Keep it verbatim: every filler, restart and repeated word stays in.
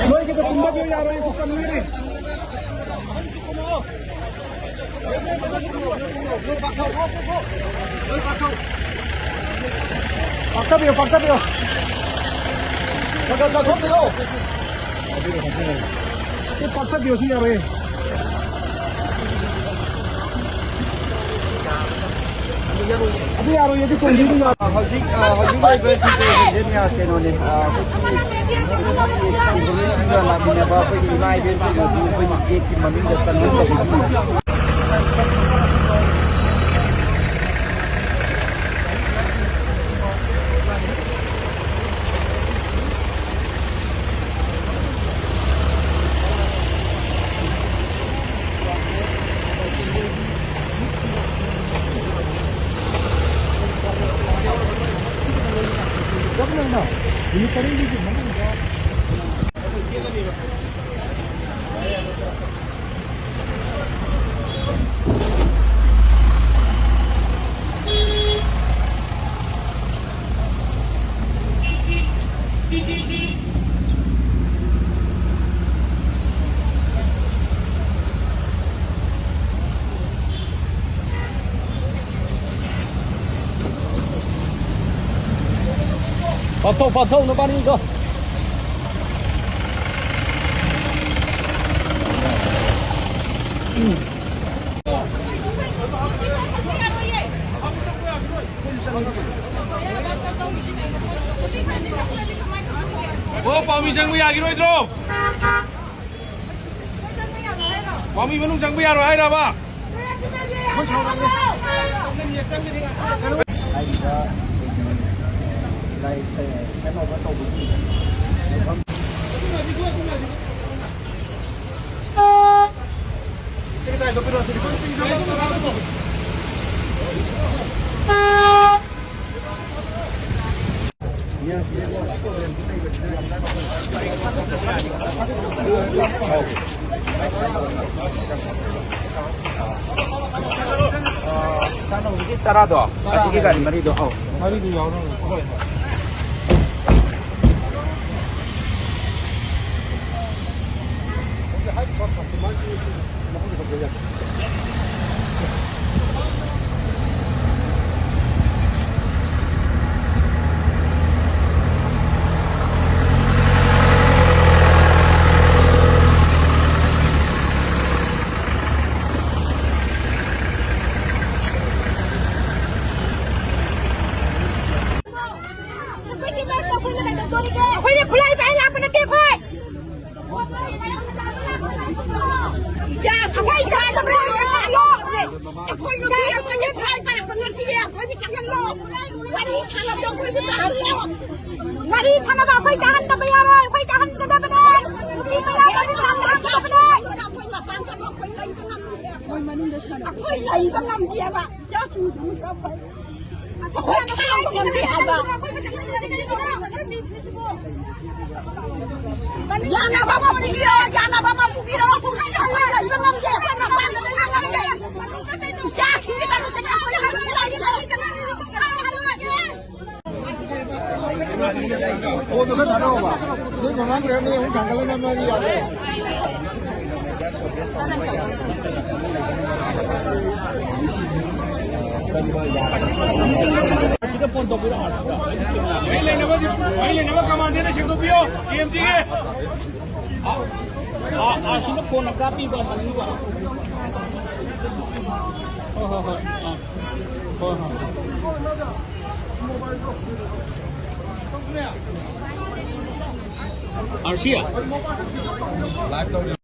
ꯅꯣꯏꯒꯤꯗ ꯀꯨꯝꯊꯕꯤꯌꯨ, ꯌꯥꯔꯣꯏ, ꯀꯨꯝꯊꯕꯤꯌꯨꯅꯦ꯫ ꯄꯥꯛꯊꯕꯤꯌꯨ, ꯄꯥꯛꯊꯕꯤꯌꯨ꯫ ꯈꯔ ꯈꯔ ꯆꯠꯊꯣꯛꯄꯤꯌꯨ꯫ ꯁꯤ ꯄꯥꯛꯊꯕꯤꯌꯨ, ꯁꯤ ꯌꯥꯔꯣꯏꯌꯦ꯫ ꯑꯗꯨ ꯌꯥꯔꯣꯏꯌꯦ, ꯑꯗꯨ ꯇꯣꯡꯕꯤꯒꯅꯨ꯫ ꯍꯧꯖꯤꯛ, ꯑ, ꯍꯧꯖꯤꯛ ꯂꯩꯔꯤꯕ ꯁꯤꯁꯦ ꯏꯟꯗꯤꯖꯤꯅꯁ ꯀꯩꯅꯣꯅꯦ, ꯑ, ꯑꯩꯈꯣꯏꯒꯤ ꯏꯟꯗꯤꯖꯤꯅꯁꯁꯤꯡꯒ ꯂꯥꯛꯃꯤꯟꯅꯕ ꯑꯩꯈꯣꯏꯒꯤ ꯏꯃꯥ ꯏꯕꯦꯟꯁꯤꯡ ꯑꯗꯨ ꯑꯩꯈꯣꯏꯒꯤ ꯒꯦꯠꯀꯤ ꯃꯃꯤꯡꯗ ꯆꯪꯍꯟꯗꯕꯒꯤ ꯄꯥꯊꯧ, ꯄꯥꯊꯧ, ꯅꯕꯥꯅꯤꯗꯣ꯫ ꯑꯣ, ꯄꯥꯎꯃꯤ ꯆꯪꯕ ꯌꯥꯈꯤꯔꯣꯏꯗ꯭ꯔꯣ? ꯄꯥꯎꯃꯤ ꯃꯅꯨꯡ ꯆꯪꯕ ꯌꯥꯔꯣꯏ ꯍꯥꯏꯔꯕ? ꯍꯥꯏꯔꯤꯕ ꯂꯥꯏ, ꯀꯩꯅꯣ ꯇꯧꯕꯒꯤ ꯃꯐꯝ꯫ ꯁꯥꯔꯅ ꯍꯧꯖꯤꯛꯀꯤ ꯇꯔꯥꯗꯣ, ꯑꯁꯤꯒꯤ ꯒꯥꯔꯤ ꯃꯔꯤꯗꯣ, ꯑꯧ꯫ ꯃꯔꯤꯗꯨ ꯌꯥꯎꯔꯝꯃꯦ꯫ ꯍꯣꯏ, ꯍꯣꯏ꯫ ꯑꯩꯈꯣꯏꯗꯤ ꯈꯨꯠꯂꯥꯏ ꯄꯥꯏꯔ ꯂꯥꯛꯄ ꯅꯠꯇꯦ ꯑꯩꯈꯣꯏ꯫ ꯏꯆꯥꯁꯤꯡ ꯑꯩꯈꯣꯏ ꯆꯥꯗꯕ ꯌꯥꯔꯣꯏ꯫ ꯑꯩꯈꯣꯏ ꯅꯨꯄꯤ ꯑꯩꯈꯣꯏꯒꯤ ꯈꯨꯠꯂꯥꯏ ꯄꯥꯏꯔꯛꯄ ꯅꯠꯇꯤꯌꯦ꯫ ꯑꯩꯈꯣꯏꯒꯤ ꯆꯪꯍꯜꯂꯣ꯫ ꯋꯥꯔꯤ ꯁꯥꯟꯅꯕꯗꯣ ꯑꯩꯈꯣꯏꯒꯤ ꯇꯥꯍꯜꯂꯣ꯫ ꯋꯥꯔꯤ ꯁꯥꯟꯅꯕ ꯑꯩꯈꯣꯏ ꯇꯥꯍꯟꯗꯕ ꯌꯥꯔꯣꯏ꯫ ꯑꯩꯈꯣꯏ ꯇꯥꯍꯟꯒꯗꯕꯅꯦ꯫ ꯅꯨꯄꯤ ꯃꯌꯥꯝ ꯋꯥꯔꯤ ꯁꯥꯟꯅꯕ ꯇꯥꯍꯟꯒꯗꯕꯅꯦ꯫ ꯑꯩꯈꯣꯏ ꯃꯄꯥꯟ ꯊꯣꯛꯄ ꯑꯩꯈꯣꯏ ꯂꯩꯕ ꯉꯝꯗꯦ꯫ ꯑꯩꯈꯣꯏ ꯂꯩꯕ ꯉꯝꯗꯦꯕ꯫ ꯏꯆꯥꯁꯤꯡꯗꯨ ꯀꯞꯄ꯫ ꯑꯩꯈꯣꯏ ꯈꯥꯡꯕ ꯉꯝꯗꯦ ꯍꯥꯏꯕ꯫ ꯌꯥꯅꯕ ꯑꯃ ꯄꯨꯕꯤꯔꯣ, ꯌꯥꯅꯕ ꯑꯃ ꯄꯨꯕꯤꯔꯣ꯫ ꯑꯩꯈꯣꯏ ꯂꯩꯕ ꯉꯝꯗꯦ, ꯑꯩꯈꯣꯏ ꯃꯄꯥꯟꯗ ꯂꯩꯕ ꯉꯝꯗꯦ꯫ ꯏꯆꯥꯁꯤꯡꯒꯤꯗꯃꯛꯇꯗꯤ ꯑꯩꯈꯣꯏ ꯍꯟꯁꯤꯔꯥꯏ ꯏꯆꯥ ꯂꯩꯇꯅ ꯐꯣꯟꯗꯣ ꯈꯔ ꯊꯥꯗꯧꯕ꯫ ꯅꯣꯏ ꯃꯃꯥꯡ ꯂꯩꯔ ꯅꯣꯏ ꯑꯃꯨꯛ ꯊꯥꯡꯒꯠꯂꯒ ꯅꯝꯃꯗꯤ ꯌꯥꯔꯣꯏ꯫ ꯑꯁꯤꯗ ꯐꯣꯟ ꯇꯧꯕꯤꯔꯛꯑꯣ, ꯑꯁꯤꯗ꯫ ꯃꯔꯤ ꯂꯩꯅꯕ, ꯃꯔꯤ ꯂꯩꯅꯕ ꯀꯃꯥꯟꯗꯦꯟꯗ ꯁꯦꯡꯗꯣꯛꯄꯤꯌꯣ, ꯀꯦ ꯑꯦꯝ ꯇꯤꯒꯤ꯫ ꯑꯥ, ꯑꯥ, ꯑꯁꯤꯗ ꯐꯣꯟꯅ ꯀꯥꯞꯄꯤꯕ, ꯇꯧꯕꯤꯕ꯫ ꯍꯣꯏ, ꯍꯣꯏ, ꯍꯣꯏ꯫ ꯑꯥ꯫ ꯍꯣꯏ, ꯍꯣꯏ꯫ R C.